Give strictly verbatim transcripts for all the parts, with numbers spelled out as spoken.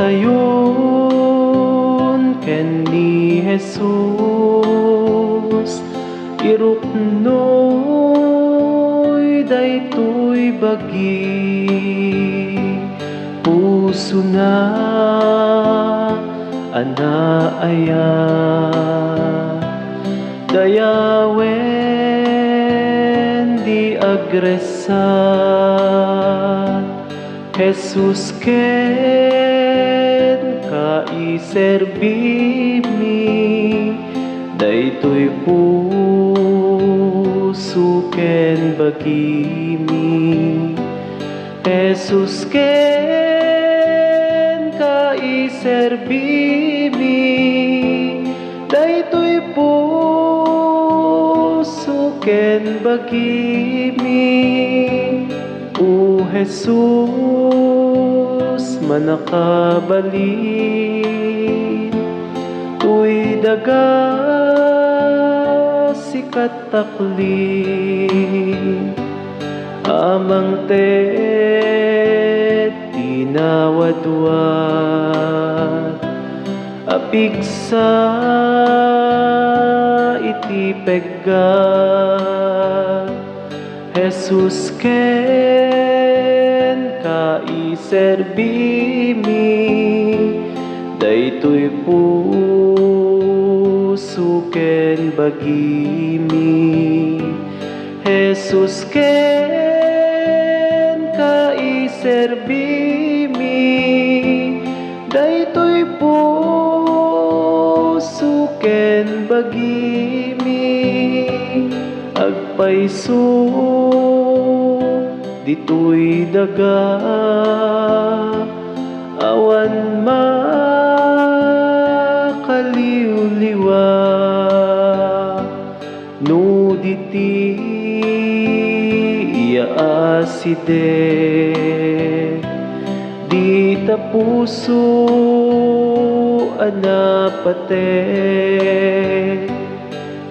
Ayon ken ni Jesus, iruknoy daytoy bagi, pusona a naayat, dayawen di agresat. Jesus ken ka iserbimi, daytoy puso ken bagimi. Jesus ken ka iserbimi, daytoy puso ken bagimi. O Jesus, mannakabalin, toy daga sika takli, a mangted ti nawadwad a pigsa iti pegga. Jesus ken ka iserbimi, daytoy puso ken bagimi. Jesus ken ka iserbimi, daytoy puso ken bagimi. Agpayso ditoy daga, awan makaliwliwa. No diti iyaasidek dita puso a napate,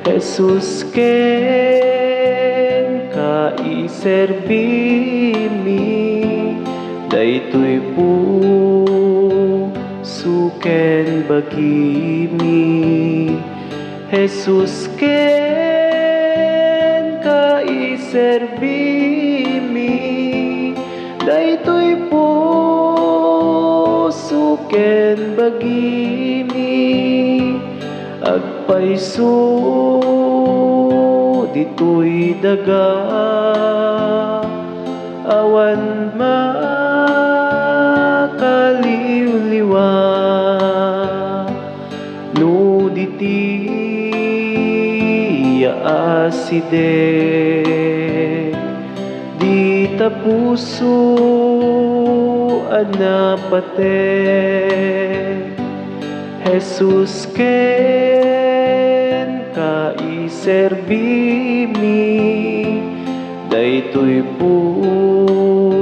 Jesus ken ka iserbimi, daytoy puso ken bagimi. Jesus ken ka iserbimi, daytoy puso ken bagimi. Agpayso ditoy daga, awan makaliwliwa. No diti iyaasidek dita puso a napate, Jesus ken ka iserbimi, daytoy puso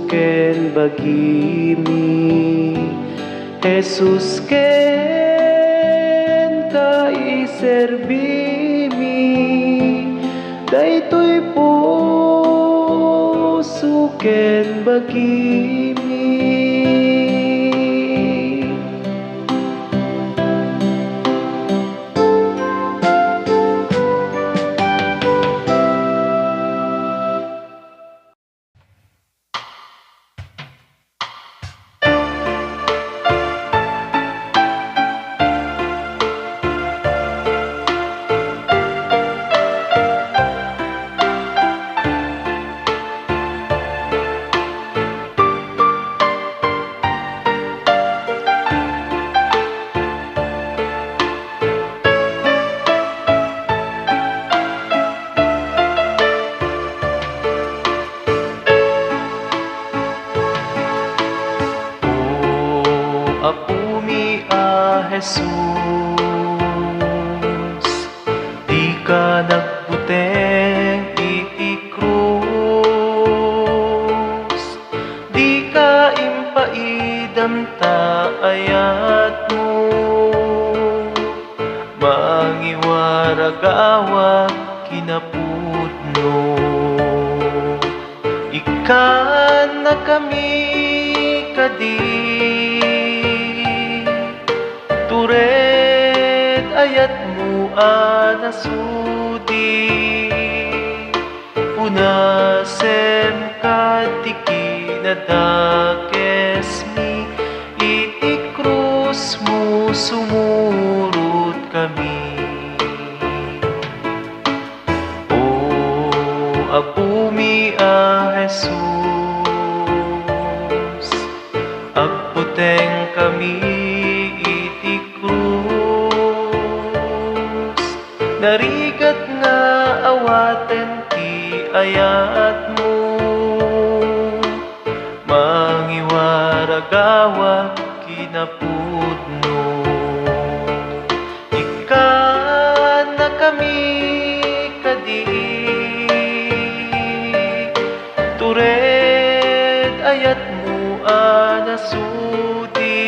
ken bagimi. Jesus ken ka iserbimi, daytoy puso ken bagimi. O Apomi a Jesus, dika nagbuteng iti krus, dika impaidam ta ayatmo. Mangiwaragawag kinapudno. Ikkannakami kadi Ayatmo a nasudi, unasem kaddi kinadakesmi, iti krusmo sumurotkami. O Apomi a Jesus, agbutengkami iti krus, narigat nga awaten ti ayatmo, mangiwaragawak kinapudno. Ikkannakami kadi, tured ayatmo a nasudi,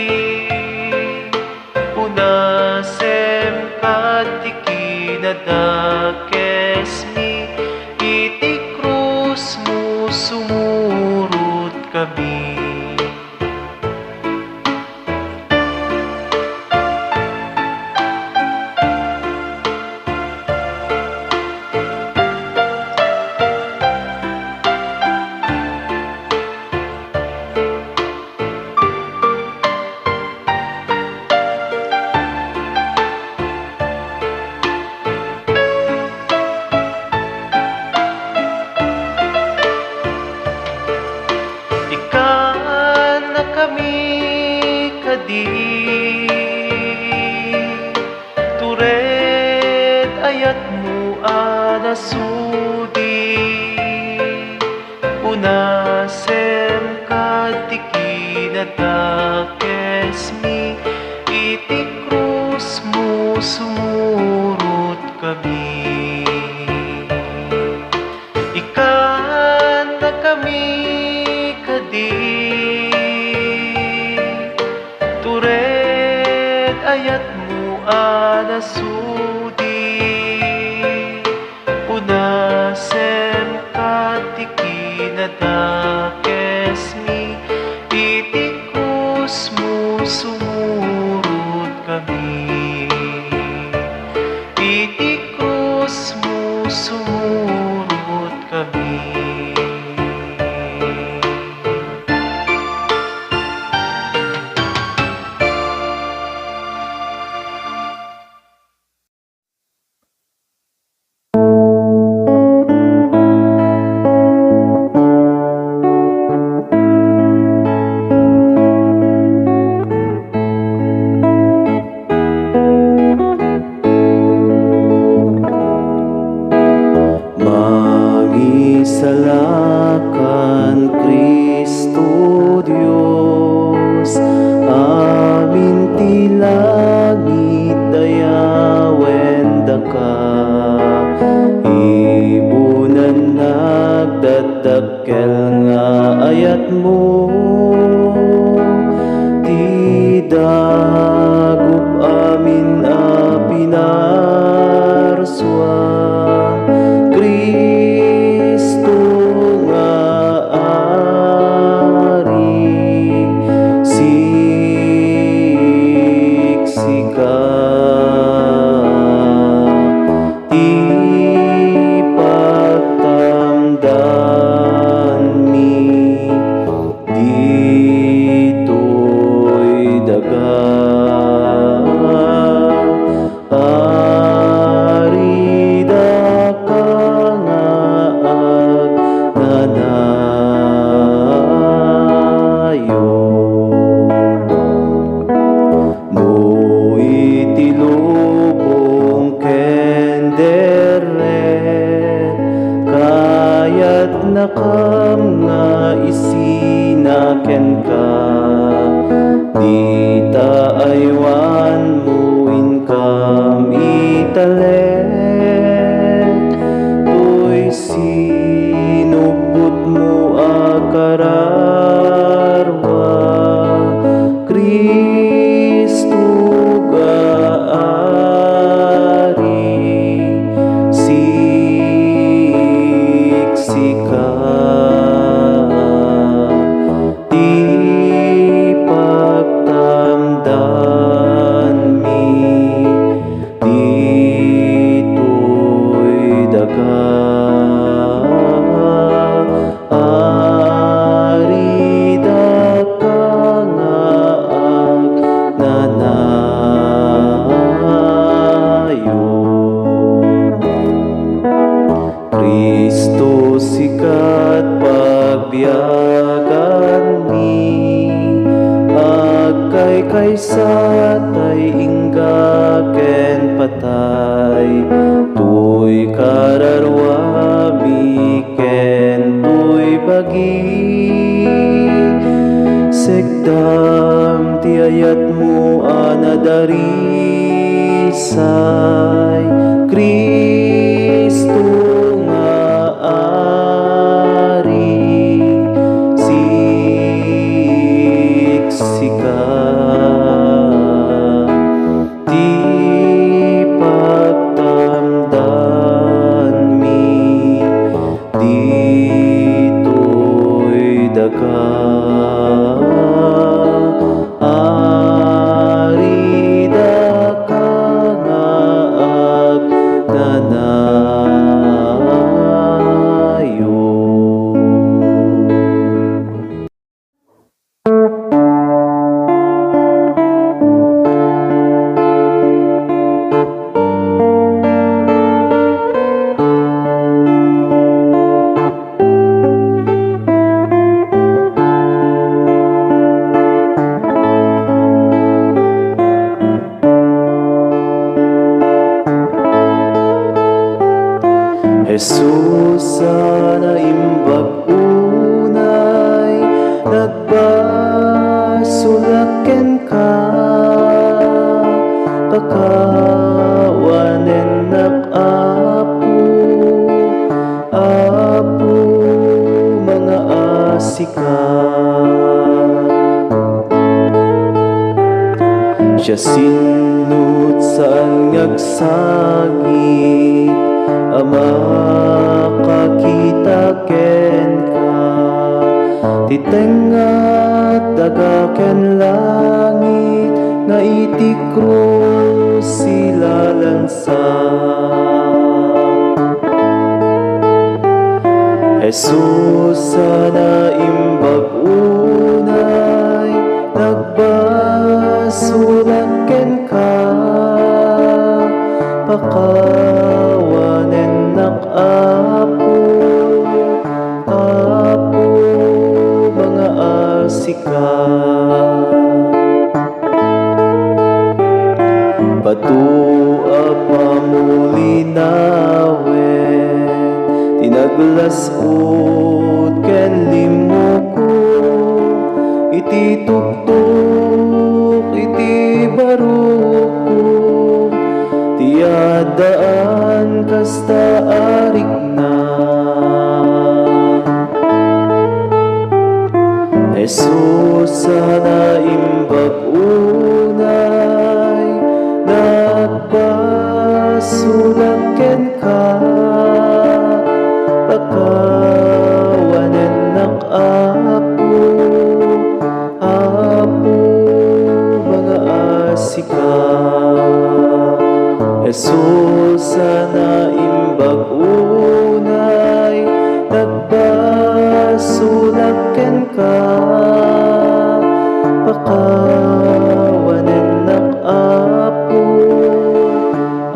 unasem kaddi kinadakesmi, iti krusmo sumurotkami. Ikkannakami kadi, tured ayatmo a nasudi, unasem kaddi kinadakesmi, iti krusmo sumurotkami. Ikkannakami kadi, tured ayatmo a nasudi, unasem kaddi kinadakesmi, iti krusmo sumurotkami. Iti krusmo sumurotkami. Mangisalakan, Cristo Dios, amin ti langit dayawen daka, ibunan nagdakdakkel nga ayatmo, ti dagup amin a pinarsuam, Cristo nga Ari, siksika ti pagtamdanmi ditoy daga. Ari daka nga agnanayon. No iti lubong ken deret, kayatnakam nga isina kenka, dita aywanmo inkam italek, toy sinubbotmo a kararua, Cristo nga Ari, siksika ti pagtamdanmi, ti Kaysa tay ingga ken patay, toy kararuami ken toy bagi. Sekdam ti ayatmo a nadarisay, Cristo nga Ari, siksika ti pagtamdanmi, ditoy daga. Ari daka nga agnanayon. Jesus a naimbag unay, nagbasolak kenka, pakawanennak, Apo. Apo, mangaasika. Siasino ti saan nga agsangit a makakita kenka? Ti tengnga, daga ken langit nga iti krus ilalansa. Jesus a naimbag unay, nagbasolak kenka, pakawanennak, Apo. Apo, mangaasika. Bato a pamulinawen ti naglas-ut ken limmukko, iti tuktok, iti barukko, ti addaan kasta a rikna. Jesus a naimbag unay, nagbasolak kenka, pakawanennak, Apo. Apo, mangaasika. Jesus a naimbag unay, nagbasolak kenka, pakawanennak, Apo.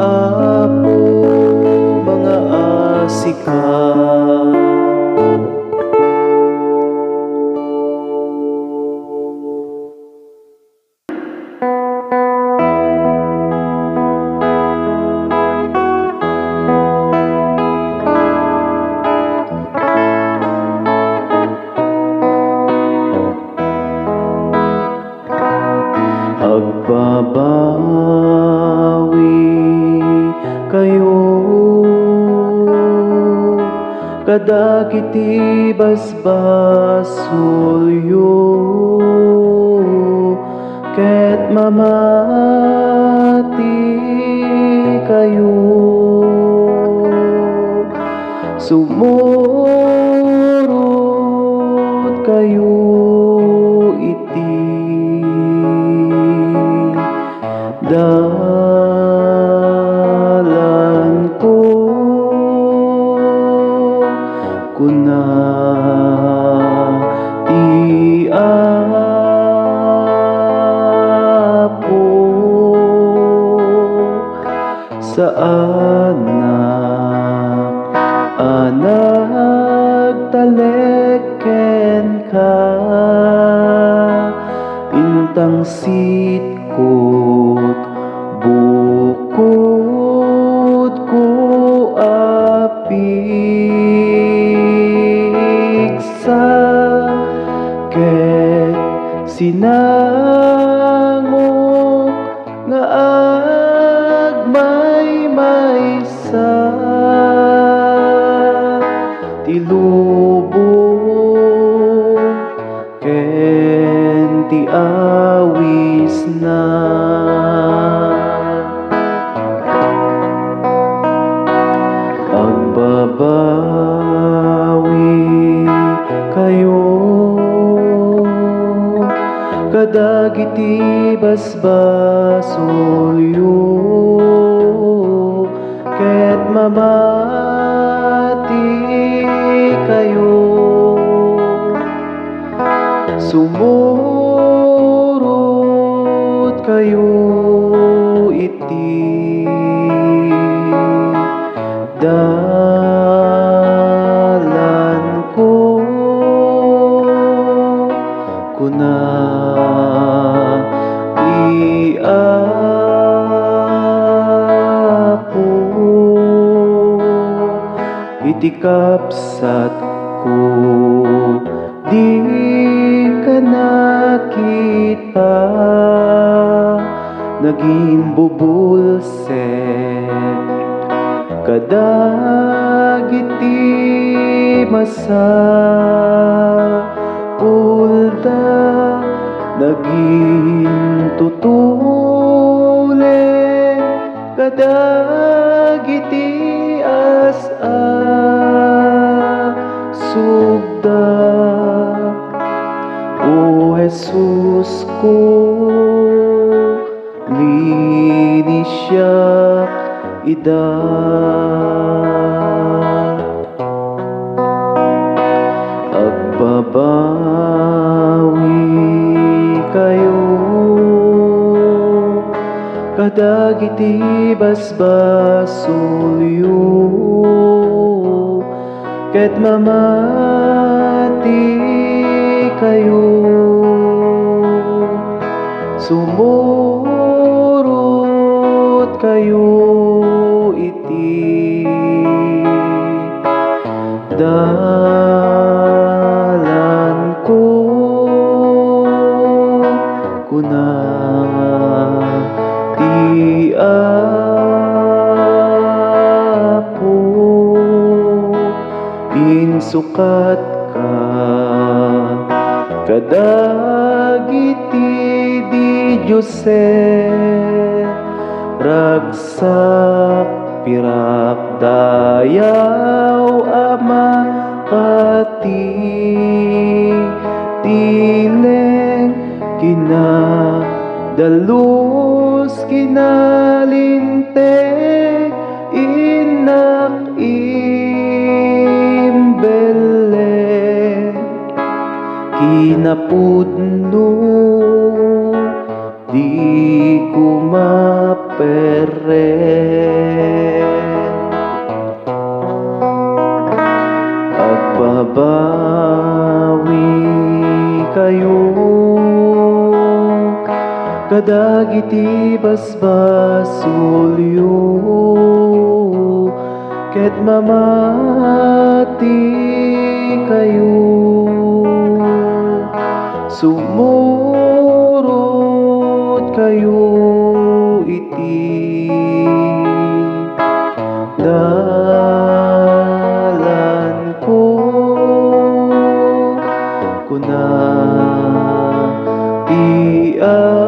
Apo, mangaasika. Agbabawi kayo kadagiti basbasolyo, ket mamati kayo. Sumurot kayo iti dalanko, kuna ti Apo. Saanak a nagtalek kenka, inta Sitkot bukodko a pigsa ket sinangok nga agmaymaysa ti lubong ken ti awisna. Agbabawi kayo kadagiti basbasolyo ket mamati kayo. Sumurot kayo iti dalanko, kuna ti Apo. Iti kabsatko, dika nakita, nagimbubulsek kadagiti masapulda, nagintutuleng kadagiti as-asubda. O Jesusko, linisiak ida. Agbabawi kayo kadagiti basbasolyo ket mamati kayo. Sumurot kayo iti dalanko, kuna ti Apo. Insukatka kadagiti didiosen, ragsak, pirak, dayaw a makatitileng, kinadalus, kinalinteg, innak imbelleng, kinapudno, diko maperreng. Agbabawi kayo kadagiti basbasolyo ket mamati kayo. Sumurot kayo iti dalanko, kuna ti Apo.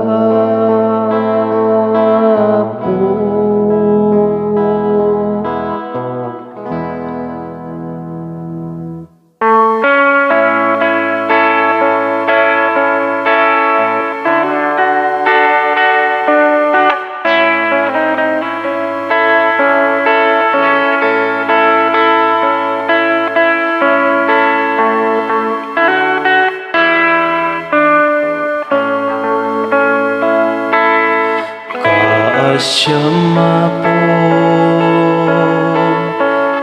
Kaasiam, Apo,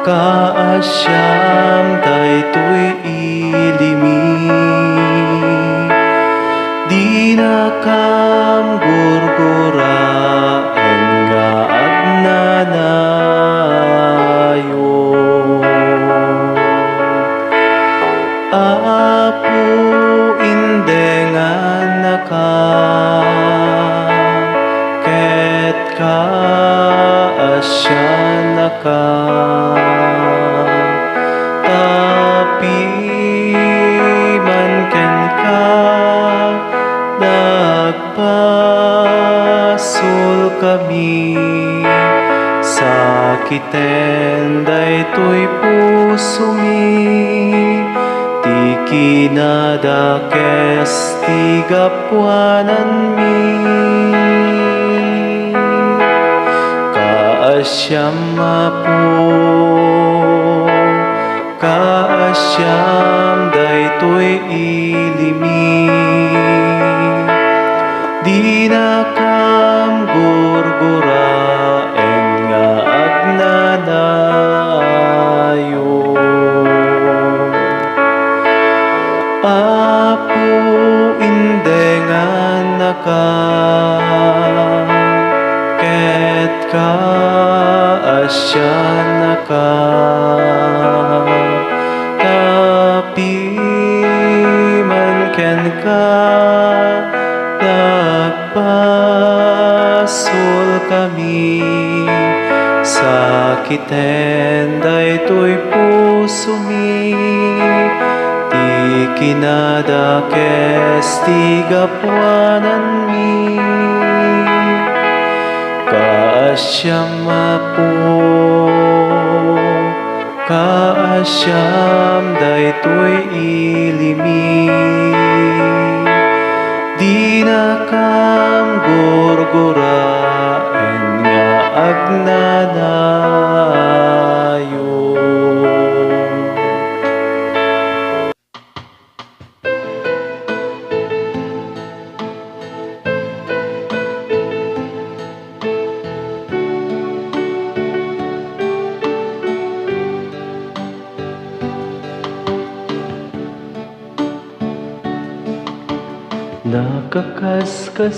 kaasiam daytoy ilimi. Di Dinakam gurguraen nga agnanayon. Apo, indengannaka, ket kaasiannaka. Ta piman kenka, nagpasulkami. Sakiten daytoy pusomi, ti kinadakes ti gapuananmi. Kaasiam, Apo, kaasiam daytoy ilimi. Dinakam gurguraen nga agnanayon. Apo, indengannaka, ket kaasiannaka. Ta piman kenka, nagpasulkami. Sakiten daytoy pusomi, ti kinadakes ti gapuananmi. Kaasiam, Apo, kaasiam daytoy ilimi. Dinakam gurguraen nga agnanayon.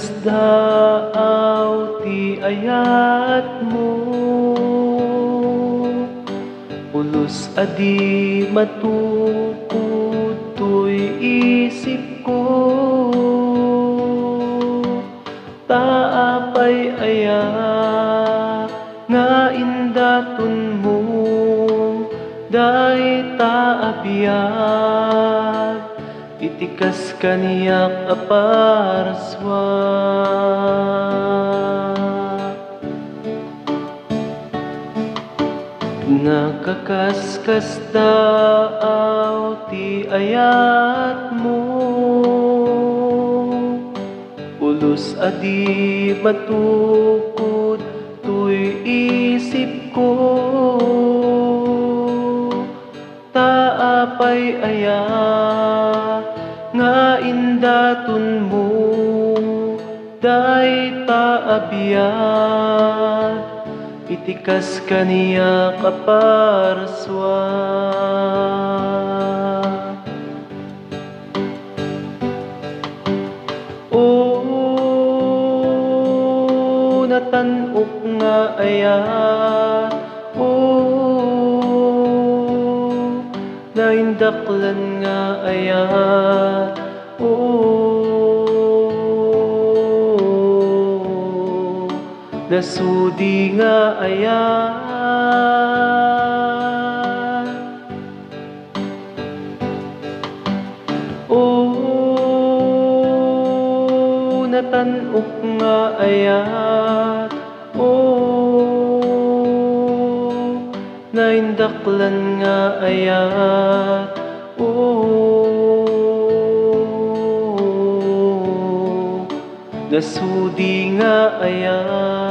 Nakaskasdaaw ti ayatmo, pulos a di matukod toy isipko. Ta apay aya nga indatonmo dayta a biag iti kas kaniak a parsua? Nakaskasdaaw ti ayatmo, pulos a di matukod toy isipko. Ta apay aya nga indatonmo dayta a biag iti kas kaniak a parsua? O, natan-ok nga ayat. O, naindaklan nga ayat. O, nasudi nga ayat. O, natan-ok nga ayat. O, naindaklan nga ayat. O, nasudi nga ayat.